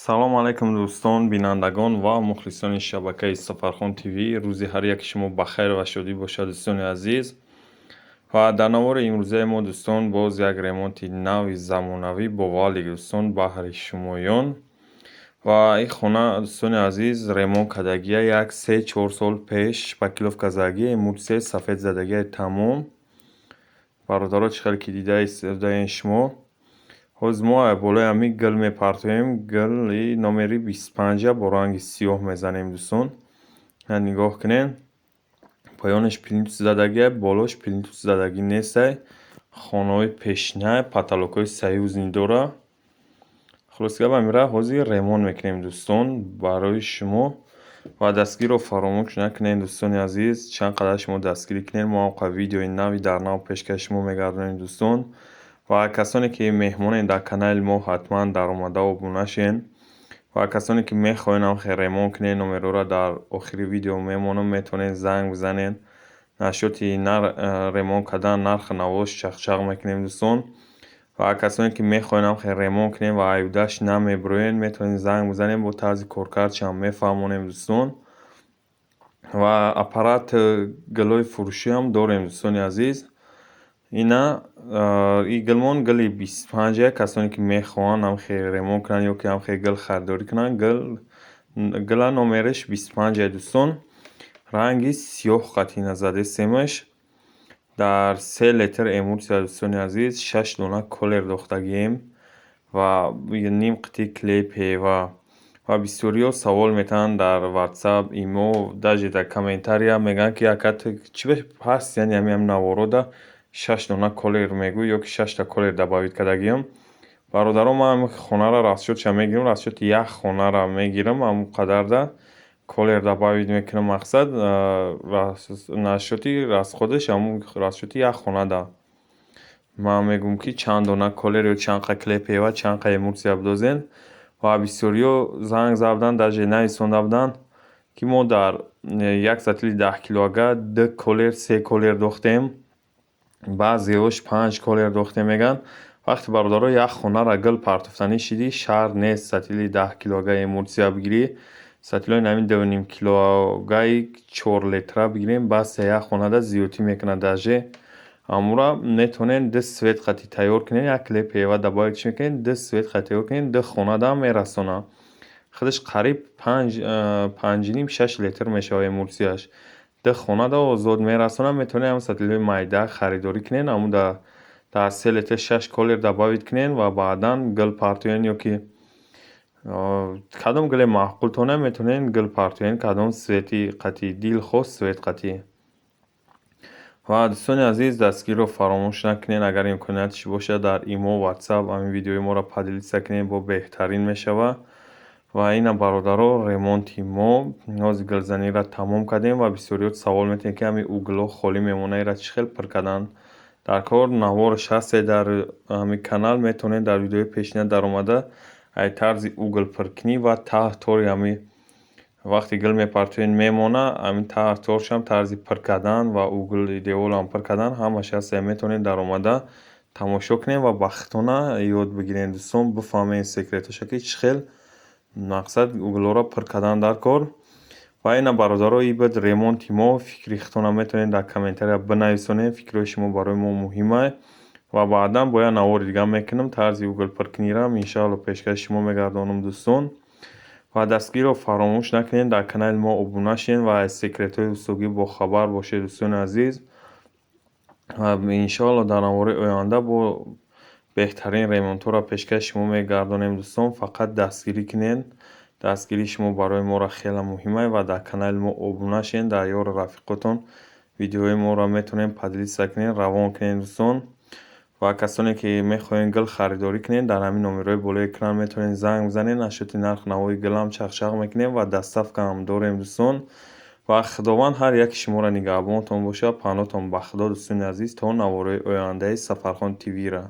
Салом алайкум, дӯстон, бинандагон ва мухлисони шабакаи Сафархон ТВ. Рӯзи ҳар яки шумо ба хайр ва шодӣ бошад, дӯстони азиз. Ва дар навори имрӯзаи мо, дӯстон, боз як ремонти нави замонавӣ бо валик, дӯстон, баҳри шумоён. Ва ин хона, дӯстони азиз, ремонт кардагия як 3-4 сол пеш, шпаклёвка задагия, эмульсияи сафед задагия, тамом. Бародаро, чӣ хеле ки дида истодаен шумо, ҳозир мо болои ҳамин гил мепартоем. Гили номери 25-а бо ранги сиёҳ мезанем, дӯстон. Нигоҳ кунед, поёнаш плинтус задагия, болош плинтус задагӣ нестай. Хонаҳои пешина потолокҳои союзный дора. Хулоса гап, ҳамира ҳозир ремонт мекунем, дӯстон, барои шумо. Ва дастгириро фаромӯш накунед, дӯстони азиз. Чанд қадар шумо дастгирӣ кунед, мо ҳам видеои нави дар нав пешкаши шумо мегардонем, дӯстон. Ва касоне ки меҳмонед дар канали мо, ҳатман даромада обуна шавед. Ва касоне ки мехоҳед ҳам хел ремонт кунед, номерҳоро дар охири видео мемонам, метавонед занг бизанед. Насчёти ремонт кардан, нарху навош чақчақ мекунем, дӯстон. Ва касоне ки мехоҳед ҳам хел ремонт кунед ва аюдаш намебироед, метавонед занг бизанед, бо тарзи коркардшам мефаҳмонем, дӯстон. Ва аппарат гилҳои фурӯшиам дорем, дӯстони азиз. Ина ин гилмон гили 25-а. Касоне ки мехоҳанд ҳам хел ремонт кунанд ё ки ҳам хел гил харидорӣ кунанд, гила номераш 25-а, дӯстон. Ранги сиёҳ қатъина задестемаш. Дар 3 литр эмульсия, дӯстони азиз, шаш дона колер дохтагием ва ним қитъи клей ПВА. Ва бисёриҳо савол метаҳанд дар Ватсап, Имо, даже дар комментария мегӯянд, ки ака, ту чӣ ҳаст, яъне ҳамин наворода шаш дона колер мегӯӣ ё ки шашта колер добавить кардагиам. Бародарон, ман ҳамин хонаро расчётша мегирам, расчёти як хонаро мегирам, ҳамон қадарда колер добавить мекунам. Мақсад, насчёти расходаш ҳамон расчёти як хонада. Ман мегӯям, ки чанд дона колер ё чанд қа клей ПВА, чанд қа эмульсия бидозен. Ва бисёриҳо занг зада буданд, даже нависонда буданд, ки мо дар як сатили 10 килоага ду колер, се колер дохтем, баъзеҳош панҷ колер дохтем, мегӯянд. Вақте, бародаро, як хонаро гил партофтанӣ шидӣ, шарт нест сатили 10 килоага эмульсия бигирӣ. Сатилҳои ҳамин 2,5 килоагаи 4 литра бигирем, баста, як хонада зиёдтӣ мекунад. Даже ҳамонро метавонед ду цвет қатӣ тайёр кунед, як клей ПВА добавить мекунед, ду цвет қатӣ тайёр кунед, ду хонадаам мерасонад. Худаш қариб панҷ, панҷу ним, 6 литр мешавад эмульсияш. Ду хонада озод мерасонад. Метавонед ҳамон сатилҳои майда харидорӣ кунед, ҳамон дар 3 литр шаш колер добавить кунед ва баъдан гил партоед ё ки кадом гиле маъқултона, метавонед гил партоед, кадом цвети қатӣ, дилхоҳ цвет қатӣ. Ва, дӯстони азиз, дастгириро фаромӯш накунед. Агар имкониятш бошад, дар Имо, Ватсап ҳамин видеои моро поделиться кунед, бо беҳтарин мешавад. Ва ина, бародаро, ремонти мо ҳозир гилзаниро тамом кардем. Ва бисёриҳо савол метиҳанд, ки ҳамин углҳо холӣ мемонад, инро чӣ хел пур кардан дар кор. Навораш ҳасте дар ҳамин канал, метавонед дар видеои пешина даромада, ай тарзи угол пуркунӣ ва таҳ тори ҳамин вақте гил мепартоед, мемонад, ҳамин таҳ торшам тарзи пур кардан ва угли деворам пур кардан, ҳамаш ҳасте. Метавонед даромада тамошо кунед ва ба худтона ёд бигиред, дӯстон, бифаҳмед секретҳоша, ки чӣ хел, мақсад, углҳоро пур кардан дар кор. Ва ина, бародаро, ин буд ремонти мо. Фикри худтонро метавонед дар комментария бинависонед, фикрҳои шумо барои мо муҳимае. Ва баъдан бо як навори дига мекунам, тарзи угол пуркуниро иншаалло пешкаши шумо мегардонам, дӯстон. Ва дастгириро фаромӯш накунед, дар канали мо обуна шавед ва аз секретҳои устогӣ бохабар бошед, дӯстони азиз. Ва иншоалло дар навори оянда бо беҳтарин ремонтҳоро пешкаши шумо мегардонем, дӯстон. Фақат дастгирӣ кунед, дастгирии шумо барои моро хеле муҳим аст. Ва дар канали мо обуна шавед, дар ёру рафиқотон видеоҳои моро метавонед поделиться кунед, равон кунед, дӯстон. Ва касоне ки мехоҳед гил харидорӣ кунед, дар ҳамин номерҳои болои экран метавонед занг бизанед. Насчёти нарху навои гилам чақчақ мекунем ва доставкаам дорем, дӯстон. Ва Худованд ҳар яки шуморо нигаҳбонтон бошад. Паноҳтон ба Худо, дӯстони азиз, то наворҳои ояндаи Сафархон ТВ-ра.